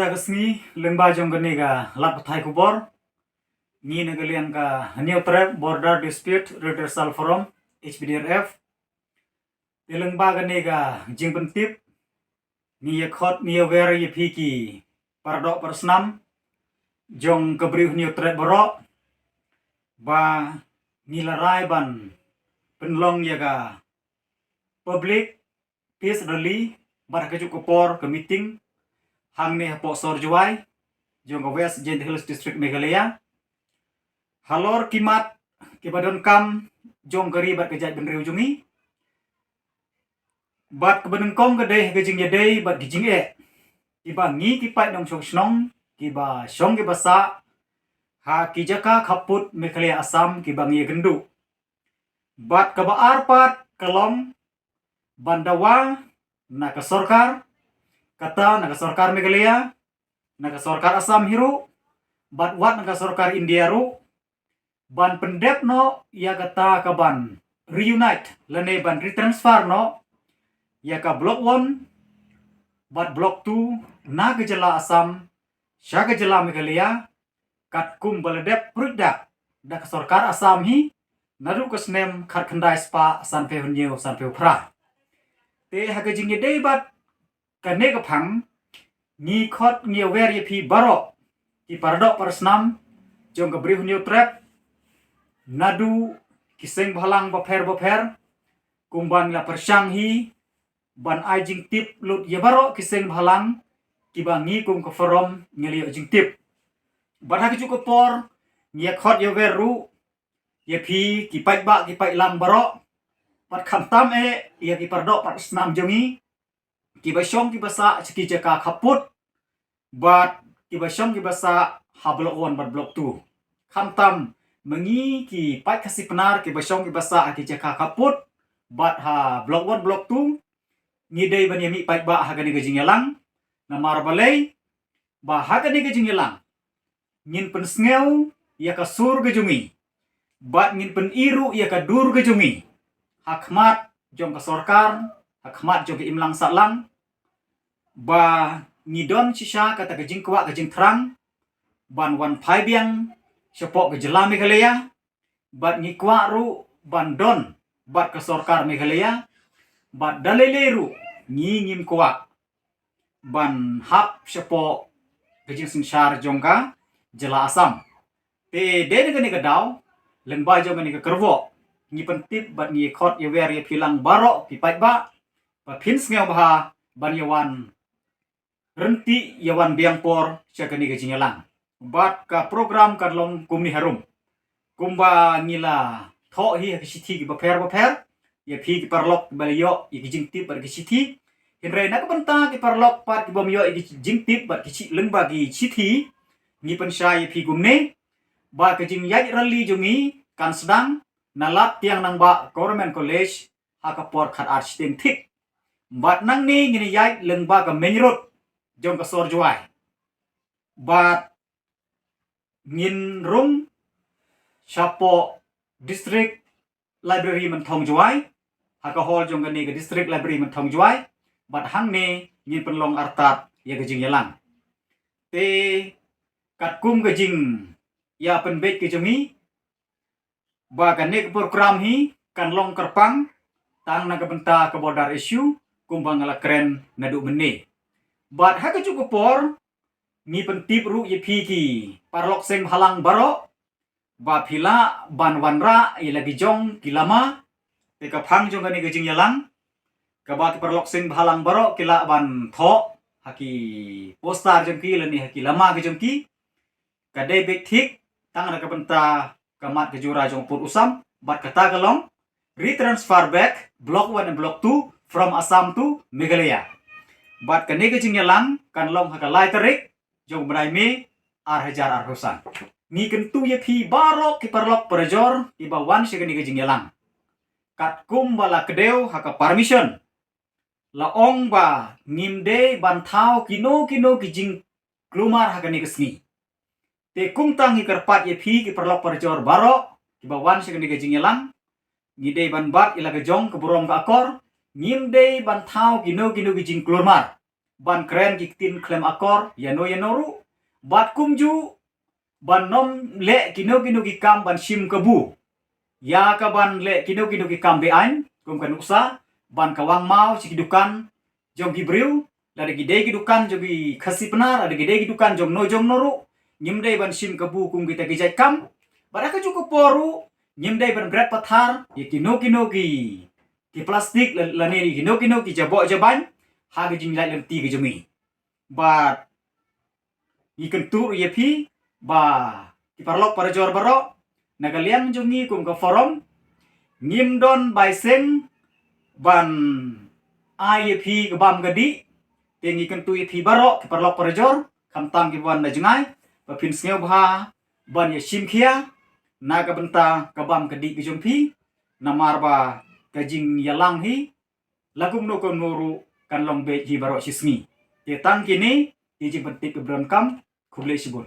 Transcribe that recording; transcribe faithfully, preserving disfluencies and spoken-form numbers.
Ka sngi lyngba jong kane ka lad pathai khubor, ngi na ka liang ka Hynñiewtrep Border Dispute Redressal Forum, H B D R F, te lyngba kane ka jingpyntip, ngi ïa khot ngi ïa wer ïa phi ki paradoh parasnam jong ka briew Hynñiewtrep baroh, ba ngi la rai ban pynlong ïa ka public peace rally bad ha kajuh ka por ka meeting hangne hapoh sor Jowai jong ka West Jaintia Hills District, Meghalaya, halor ki mat kiba donkam jong ka ri bad ka jaitbynriew jong ngi. Bad kaba nyngkong ka dei ha ka jingïadei bad ki jingeh kiba ngi ki paid nongshong shnong kiba shong kiba sah ha ki jaka khappud Meghalaya Assam kiba ngi ïakynduh. Bad kaba ar pat ka long ban dawa na ka sorkar, kata na ka sorkar Meghalaya, na ka sorkar Assam hi ruh, bad wat na ka sorkar India ruh, ban pyndep noh ïa kata ka ban reunite lane ban retransfer noh ïa ka Block One bad Block Two na ka jylla Assam sha ka jylla Meghalaya, katkum ba la dep pyrkhat da ka sorkar Assam hi naduh ka snem khatkhyndai spah sanphew hynñiew sanphew phra. Te ha ka jingïadei bad kane ka phang, ngi khot ngi ïa wer ïa phi baroh ki paradoh parasnam jong ka briew Hynñiewtrep naduh ki seng bhalang bapher bapher, kumba ngi la pyrshang hi ban ai jingtip lut ïa baroh ki seng bhalang kiba ngi kum ka forum ngi la ïoh jingtip. Bad ha kajuh ka por ngi ïa khot ïa wer ruh ïa phi ki paidbah ki paidlang baroh, bad khamtam eh ïa ki paradoh parasnam jong ngi kiba shong kiba sah sha ki jaka khappud, bad kiba shong kiba sah ha Block One bad Block Two. Khamtam ma ngi ki paid Khasi Pnar kiba shong kiba sah ha ki jaka khappud bad ha Block One Block Two, ngi dei ban ïa mih paidbah ha kane ka jingïalang. Namar balei? Ba ha kane ka jingïalang ngin pynsngew ïa ka sur ka jong ngi bad ngin pyni ruh ïa ka dur ka jong ngi ha khmat jong ka sorkar, ha khmat jong ka imlang sahlang, ba ngi don shisha kata ka jingkwah ka jingthrang ban wan phai biang shapoh ka jylla Meghalaya, bad ngi kwah ruh ban don bad ka sorkar Meghalaya, bad da lei lei ruh ngi ngim kwah ban hap shapoh ka jingsynshar jong ka jylla Assam. Te dei na kane ka daw, lyngba jong kane ka kyrwoh, ngi pyntip bad ngi khot ïa wer ïa phi lang baroh ki paidbah ba phin sngewbha ban ïa wan ryntih ïa wan biang por sha kane ka jingïalang. Bad ka program kan long kumne harum. Kumba ngi la thoh hi ha ki shithi kiba pher bapher, ïa phi ki paralok kiba la ïoh ïa ki jingtip bad ki shithi. Hynrei na ka bynta ki paralok pat ki bym ïoh ïa ki jingtip bad ki shi-, lyngba ki shithi, ngi pynshai ïa phi kumne ba ka jingïaid rally jong ngi kan sdang na lad Tiang Nangbah Government College ha ka por khatar shiteng thik. Bad nangne ngin ïaid lyngba ka main road jong ka sor Jowai. Bad ngin rung shapoh District Library Mynthong Jowai, ha ka hall jong kane ka District Library Mynthong Jowai, bad hangne ngin pynlong artat ïa ka jingïalang. Te katkum ka jingïapynbeit ka jong ngi, ba kane ka program hi kan long kyrpang tang na ka bynta ka border issue, kumba nga la kren naduh mynne. Bad ha kajuh ka por ngi pyntip ruh ïa phi ki paralok seng bhalang baroh ba phi lah ban wanrah ïa la ki jong ki lama. Te ka phang jong kane ka jingïalang, kaba ki paralok seng bhalang baroh ki lah ban thoh ha ki poster jong ki lane ha ki lama ki jong ki, ka dei beit thik tang na ka bynta ka mat ka jura jong u pud u sam, bad kata ka long retransfer back Block One and Block Two from Assam to Meghalaya. Bad kane ka jingïalang kan long ha ka lai tarik jong u bnai May ar hajar arphew san. Ngi kyntu ïa phi baroh ki paralok parajor kiba wan sha kane ka jingïalang. Katkum ba la kdew ha ka permission, la ong ba ngim dei ban thaw kino kino ki jingkulmar ha kane ka sngi. Te kumta ngi kyrpad ïa phi ki paralok parajor baroh kiba wan sha kane ka jingïalang, ngi dei ban bat ïa la ka jong ka burom ka akor, ngim dei ban thaw kino kino ki jingkulmar. ban kren ki ktien khlem akor ïa no ïa no ruh, bad kumjuh ban nym leh kino kino ki kam ban shim kabu ïa ka ban leh kino kino ki kam be-aiñ, kum ka nuksa ban kawang maw sha ki dukan jong ki briew, lada ki dei ki dukan jong ki Khasi Pnar, lada ki dei ki dukan jong no jong no ruh, ngim dei ban shim kabu kum kita ki jait kam. Bad ha kajuh ka por ruh ngim dei ban bret pathar ïa kino kino ki, ki plastik la-, lane ïa kino kino ki jaboh jabaiñ ha ka jinglait lynti ka jong ngi. Bad ngi kyntu ïa phi ba ki paralok parajor baroh, na ka liang jong ngi kum ka forum ngim don bai seng ban ai ïa phi ka bam ka dih. Te ngi kyntu ïa phi baroh ki paralok parajor, khamtam ki wan na jngai, ba phin sngewbha ban ïa shim khia na ka bynta ka bam ka dih ka jong phi, namar ba ka jingïalang hi la kumno kumno ruh kan long beit hi baroh shi sngi. Te tang kine ki jingpyntip kiba donkam. Khublei shibun.